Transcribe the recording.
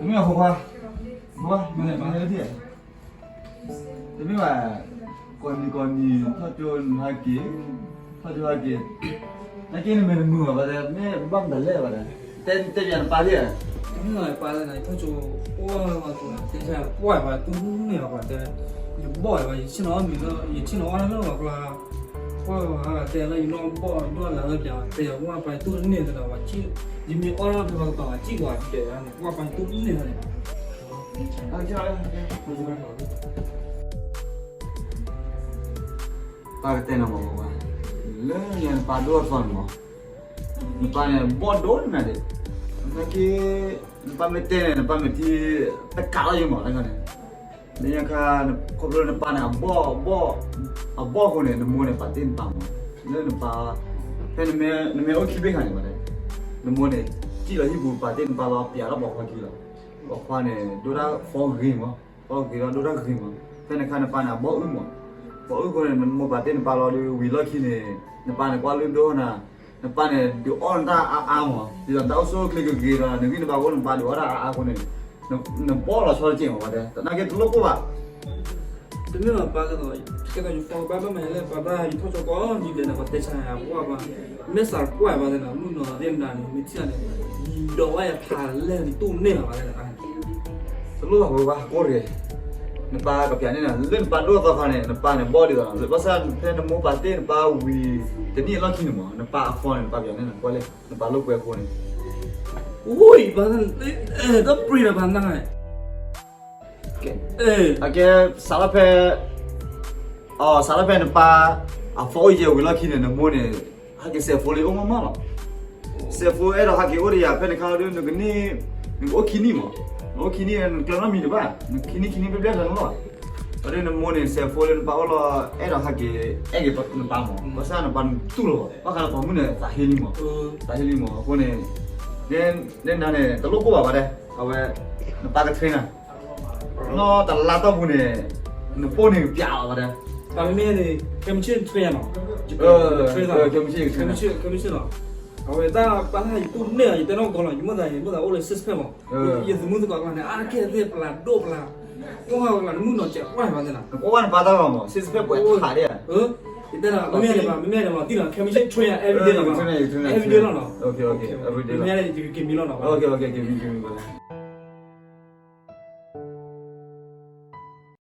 တမ့ၢ်ဘၣ်ဖိခွါ, ဖိခွါ, မ့ၢ်လဲၣ်, တမ့ၢ်ဘၣ်, ကိးနံၤကိးနံၤ ထီၣ်ကၠိနဟဲက့ၤ, ထီၣ်ကၠိဟဲက့ၤ, နက့ၤနမဲာ်နမုာ်ဘၣ်တဲ, မ့ၢ်ဘၣ်မတၤလဲၣ်ဘၣ်တဲ, တဲတဲပျးနပၢ်လံဧါ, တမ့ၢ်ဘၣ်ပၢ်လၢနၤ ထီၣ်ကၠိ, ပှၢ်ဝဲသူ, တဲဆၢပှၢ်ဝဲသူန့ၣ်လီၤပှၤတဲ, ယဘီၣ်ဝဲ ယဆ့ၣ်နီၤအီၣ်မ့ၤလၢ ယဆ့ၣ်နီၤအီၣ်လၢလၢပှၤကျါ ပှၢ်ဝဲတဲလၢယနီၢ်ဘီၣ်ဒိၣ်လၢပျး တဲယဝဲပၢ်သူန့ၣ်သဒီးဝဲ, ယမ့ၢ်အီၣ်လၢဖဲပှၤကပၤဝဲစံၣ်ကွၢ်တဲဝဲန့ၣ် ပှၢ်ပၢ်သူန့ၣ်သဒီး ပၢ်ကတဲနၤမ့ၢ်ဝဲ, လၢညါနပၢ်ဒိၣ်အသီန့ၣ်မး, နပၢ်န့ၣ်ဘီၣ်ဒိၣ်နၤဒဲး, နက့ၤ, နပၢ်မ့ၢ်တဲန့ၣ် နပၢ်မ့ၢ်ထံၣ်, တကးလီၤယံၤမးလၢန့ၣ်, လၢညါခါ, ခီဖျိနပၢ်န့ၣ် အဘီၣ်, အဘီၣ်အဃိန့ၣ် နမိၢ်န့ၣ်ပာ်တ့ၢ်နပၢ်မး, လၢနပၢ်, ဖဲနမ့ၢ်အိၣ်ခံဘ့ၣ်ခါန့ၣ်ဘၣ်တဲ, နမိၢ်န့ၣ်, စံၣ်လီၤဟံၣ်ပူၤပာ်တ့ၢ်နပၢ်လီၤ ပျးထီၣ်ပိာ်ခွါခံလီၤ, ပိာ်ခွါန့ၣ် ဒိၣ်တၢ်ဖီဂ့ၤမး, ဖီဂ့ၤလီၤဒိၣ်တၢ်ဂ့ၤမး, ဖဲန့ၣ်ခါနပၢ်န့ၣ် အဘီၣ်အုၣ်မး, ဘီၣ်အုၣ်ဃိန့ၣ် နမိၢ်ပာ်တ့ၢ်နပၢ်လီၤဒီး ဝံၤလီၢ်ခံန့ၣ်, နပၢ်န့ၣ်ကွၢ်လုၢ်ဒိၣ်နၤ, နပၢ်န့ၣ် ဒုးအီၣ်နတၢ်အါအါမး, ဒ်သိးနတၢ်အိၣ်ဆူၣ်အိၣ်ချ့ကဂ့ၤဒီး နဂံၢ်နဘါအိၣ်နပၢ်ဒုးအီၣ်တၢ်အါအါအဃိန့ၣ်, နဘီၣ်လီၤဆီတက့ၢ်မးဝဲတဲ, သနာ်က့တလိၣ်ကိၢ်ဘၣ် တမ့ၢ်ဘၣ်ပၢ်ကသိး, ကဲသိးယဖီကဘၣ်ဘၣ်မးလၢပၢ်ဘၣ် ယထီၣ်ကၠိကိးနံၤဒဲးန့ၣ် ပှၤတဲဆါယၤပှၢ်ဘၣ်, မ့ၢ်စးပှၢ်ဘၣ်သနာ် မုၢ်နီၤသ့ၣ်မနၤန့ၣ် မ့ၢ်ထံၣ်န့ၣ်, ဒီးဝဲယဖးလဲၢ်နတူၢ်န့ၢ်လီၤဘၣ်သနာ်, တလိၣ်ဘၣ်ဝဲဘၣ်ကိၢ်တဂ့ၤ, နပၢ်ကပျးန့ၢ်နၤ လၢနပၢ်ဒိၣ်အသီခါန့ၣ် နပၢ်န့ၣ်ဘီၣ်ဒ်သိး ဘၣ်ဆၣ်ဖဲနမိၢ်ပာ်တ့ၢ်နပၢ်ဝံၤ, တနံၣ်အလီၢ်ခံန့ၣ်မး နပၢ်အသီန့ၣ် နပၢ်ပျးန့ၢ်နၤကွၢ်လဲၣ် နပၢ်လိာ်ကွဲအဃိန့ၣ် အိၣ်ဘၣ်, တပြံၤဒီးပှၤနၤ, အကဲ, စးထီၣ်ဖဲ, အ, စးထီၣ်ဖဲနပၢ်, အသီအိၣ်ယဲၢ်ဝံၤလီၢ်ခံန့ၣ် နမိၢ်န့ၣ်, ဟဲက့ၤစဲးဖိလၢအိၣ်မးမးလီၤ, စဲးဖိအဲၣ်ဒိးဟဲက့ၤအိၣ်ဒီးယၤ ဖဲန့ၣ်ခါဒုး နကန့ၢ်, နကအိၣ်ခံနံၣ်မး, နအိၣ်ခံနံၣ်နကျၢၤနီတမံၤတဘၣ် နခံနံၣ်ခံနံၣ်ဘျဲၣ်ဘျဲၣ်လီၤ, ဒီးနမိၢ်န့ၣ် စဲးဖိလၢနပၢ်အိၣ်လီၤ အဲၣ်ဒိးဟဲက့ၤ, အဲၣ်က့ၤနပၢ်မး ဘၣ်ဆၣ်နပၢ်တူၢ်လိာ်ဘၣ် ဘၣ်ဃးလၢပိာ်မုၣ်န့ၣ် သးဟ့လံမး, သးဟ့လံမး အဃိန့ၣ်, နဲဒၣ်န့ၣ် တလိၣ်ကိၢ်ဘၣ်ဝဲဒၣ်, အဝဲ, နပၢ်ကtrainနၤ, နီၢ်တလါတီၢ်ပူၤန့ၣ်, နပိၢ်န့ၣ်ကပျးလီၤဝဲဒၣ်, အမ့ၢ်န့ၣ်, ခဲမုၢ်ဆ့ၣ်န့ၣ်trainယၤနီၤ, ခဲမုၢ်ဆ့ၣ်, ခဲမုၢ်ဆ့ၣ်, အဝဲတၢ်ပၢ်ယတူၢ်န့ၢ်အီၤ ယတဲနီၢ်ကီၢ်လီၤ ယမိၣ်သး ယမိၣ်သးအိၣ်လၢsix packမး, ယသမုၢ်သကိးကျါန့ၣ် အါတက့ၢ်သ့ၣ်ပျးဒိၣ်ပျး, ကွၢ်ဝဲကျါ နမုၣ်နီၤစဲးကွၢ်ဘၣ်သ့ၣ်နီၤ, ကွၢ်ဝဲနပၢ်တၢ်ဂီၤမး six packပှဲၤထးဒၣ်, ယတဲဒီး မ့ၢ်န့ၣ်ဘၣ် မ့မ့ၢ်န့ၣ်လီၤ သံလီၤ ခဲမုၢ်ဆ့ၣ်trainယၤ everydayလီၤ, everydayလီၤနီၤ, မ့ၢ်န့ၣ် ယကက့ၤမံလီၤနီၤ, က့ၤမံက့ၤမံ